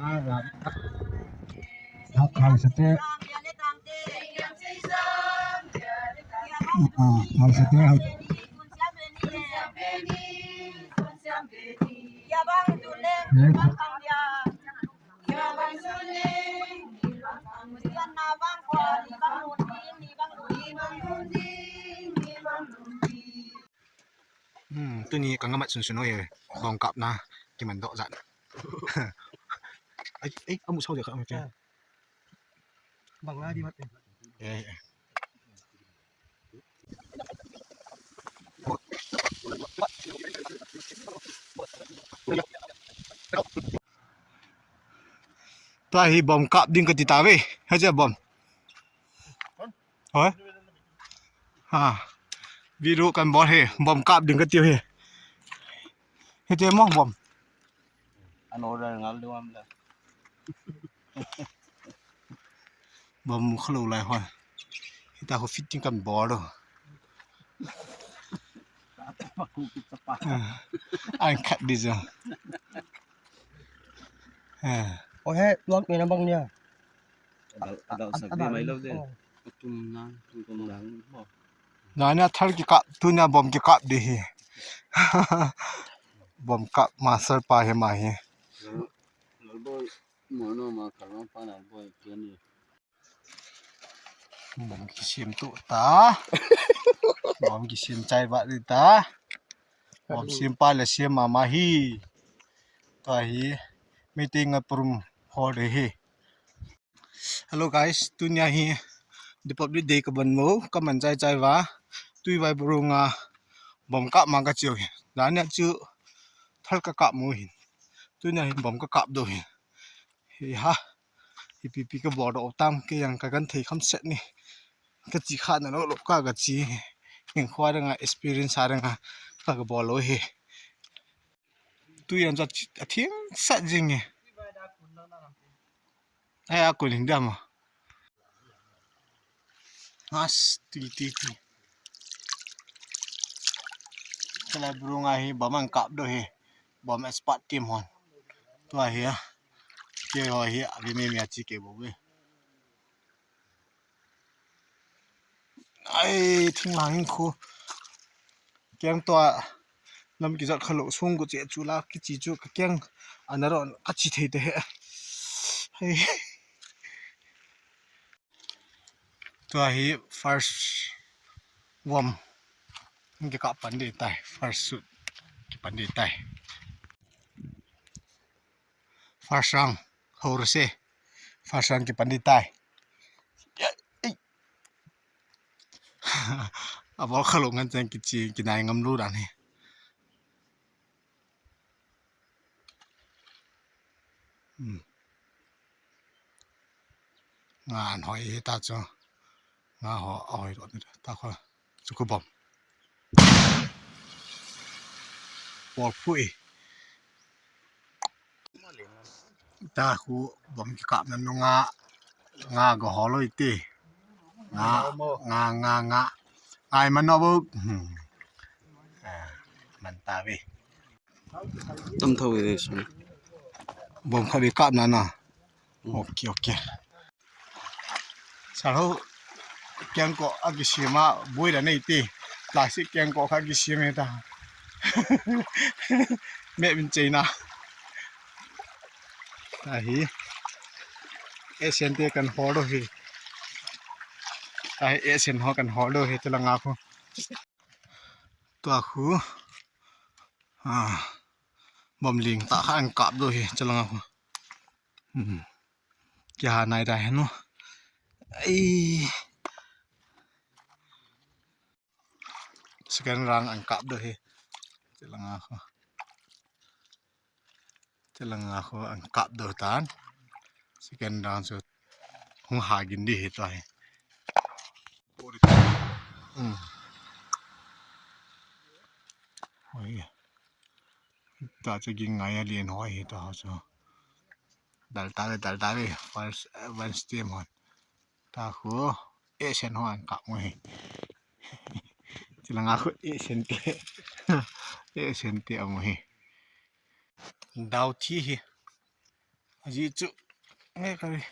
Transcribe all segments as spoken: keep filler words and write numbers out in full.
Hak hai sate. Ah, hai sate. Eh, Hmm, tuni ka ngamat sunsun o e, bom kapna, kiman doh jat. Ai, ai, amu sao dia ka amu dia. Bang lah di mat. Eh, eh. Tua hi bom kap ding kati tave. Haja bom. Hoi? Ha. Video kan bol he. Bom kap ding kati he. Hite mo bom. An order ngal dum am la. Bom mu khalou lai hoi. Hita ho fitting kan bol do. An khat di jo. Ha. O he, luang ni na bang nia. Adal, adal sak di mai lo de. Tum na, tum tum na. Nania thal kikap, tunia bom kikap di hi. Bom kap master pa hi ma hi. Bom kisim tu ta. Bom kisim chai ba di ta. Bom sim pa le sim mama hi. Tua hi meeting a prum hall hi. Hello guys, tunia hi Republic Day ka ban mo, ka man chai chai va. Tui vai burunga bom kap ma ka chiu hi. Dania chu thal ka kap mo hin. Tunia hi bom ka kap do hi. Hi ha. Hi pi pi ka bol do tam ke yang ka gan thei kham set ni. Ka chi kha na lo lo ka ka chi. Ning khwa danga experience a danga ka ka bol lo hi. Tui an cha a thim sat jing e. Ai a kun hing dam. As ti ti ti. Kala burunga hi bom an kap do hi. Bom expert team hon. Tua hi a. Ke ho hi a vi mi mi a chi ke bo ve. Ai, thing lang in khu. Keng tua lam kijat kha lo sung gu che chu la kichi chu ka keng ana ron ka chi thei te he. Hei. Tua hi first warm. Ki ka pan di tai, first shoot. Ki pan di tai. First round, hor se. First round ki pan di tai. A bol kha lo ngan chang kichi, kinai ngam lo dan hi. Hmm. Nga an hoi hi ta chu. Nga ho a hoi lo ni ta kho. Chu ko bom. Bol pui. Ta khu bom kikap na nunga nga go hol oi ti. Nga, nga, nga, nga. Ai man no bu. Hmm. Ah, man ta ve. Tam thau ve sun. Bom kha ve kap na na. Okay, okay. Salo kengko a kisima bui la nei ti. Plastic kengko kha kisima ta. Me min China. Ahi. Asian te kan hol do hi. Ahi Asian ho kan hol do hi te langa khu. Tua khu. Ah. Bom ling ta kha an kap do hi te langa khu. Hmm. Kiha nai da henu. Ai. Second round an kap do hi. Te langa khu. Te langa khu an kap do tan. Second round chu hung ha gin di hi to hi. Hmm. Oi. Ta chu ging ngai a lien hoi hi ta chu. Dal ta ve, dal ta ve. First, eh, one stem hon. Ta khu. Asian ho an kap mo hi. Te langa khu Asian te. Asian te amo hi. Dau thi hi. Ajeh chu, eh, kari.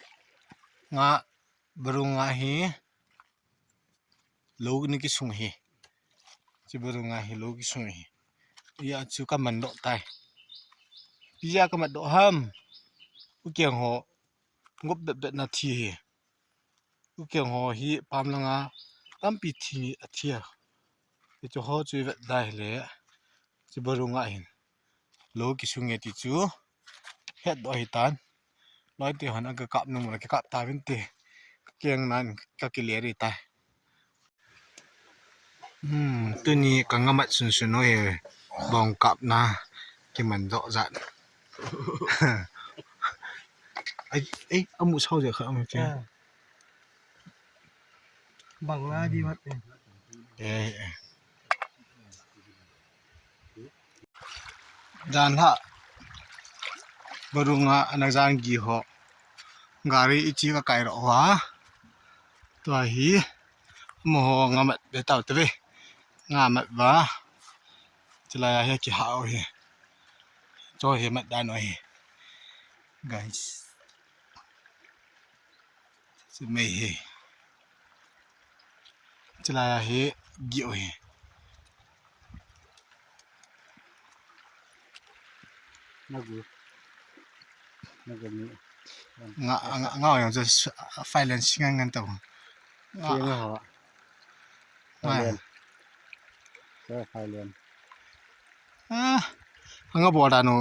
Nga, barung nga hi, lou ni kisung hi. Chi barung nga hi, lou kisung hi. Ija chu kaman doh tai. Pija kaman doh ham. Ukeng ho, ngop bet bet na thi hi. Ukeng ho hi pam langa tampi thi a thi a. Hichu ho chu i vet dai le. Chi barung nga hin. Lou kisung e ti chu. Het doh hi tan. Loi te hon aga kap nung la kikap ta vin te. Keng nan ka kile ri tai. Hmm, tuni ka ngamat sunsun o he. Bong kap na. Kiman doh jat. Ai, ai, amu sao je kha amu ke. Ah. Bang nga di mat eh. Eh, eh. Dan ha. Barung nga ana jang gi ho. Gari ichi ka kai ro wa. Tua hi. Mo ho nga mat be tau te ve. Nga mat ba. Chila ya hi ki ha o hi. Cho hi mat dan o hi. Guys. Chu mei hi. Chilai a hi gi o hi. Nagu. Nagu ni. Nga, nga, nga o yang chu file and singa ngan tau. Nga. Singa ho. Nga. File. File. Ah, anga bol dan u,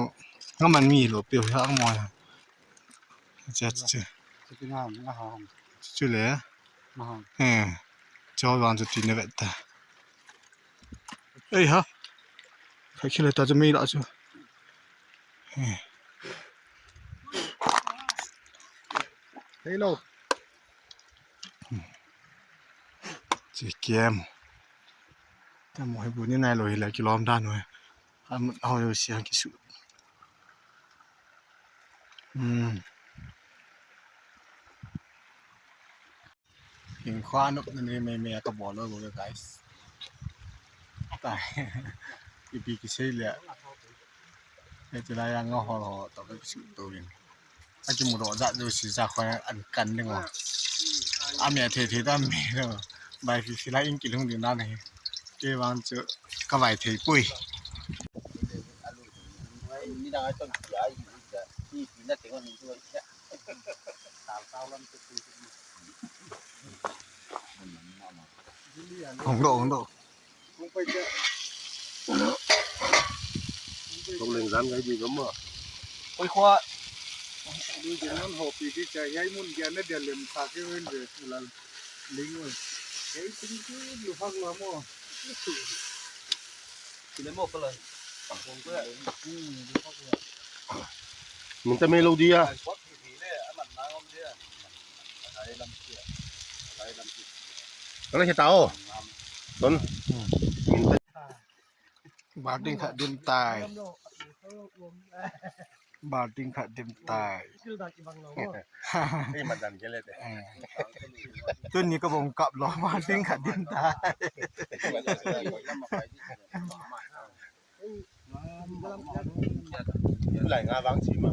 nga man mi lo pe ha mo ya. Che che. Chu le. Eh. Cho vang chu ti ne vet ta. Ei ha. Khai khile ta chu mi la chu. Eh. Hello. Chi kem. Tamo hi bu ni nai lo hi la kilom dan we. Am ho yo siang kisu. Hmm. King khwa nup nan ri mei mei ka bol lo guys. Tai. Ipi kisei le. Hiti lai a nga hol ho to ka kisu to vin. Akimu doh jat jouse ja khoi an kan ding o. Ame thei thei ta me lo. Bai fi fi la in kilung ding dan hi. Kei vang chu ka vai thei pui. Hong doh, hong doh. Kong leng jan ngai di gam ma. Koi khwa. Lu jin non ho pi di cha yai mun gya na dia lem sa ke wen de lal. Ling wen. Yai sing ki lu hak la mo. Ki le mo pala. Kong ko ya. Hmm, lu hak la. Mun ta me lo dia. Ai, swak ki le, aman na ngom dia. Ai lam ki. Ai lam ki. Kala kita o. Ton. Mun ta. Balting khat dim tai. Balting khat dim tai. Ni madan ke le te. Eh. Tuni ka bong kap lo, balting khat dim tai. Lai nga vang chi ma.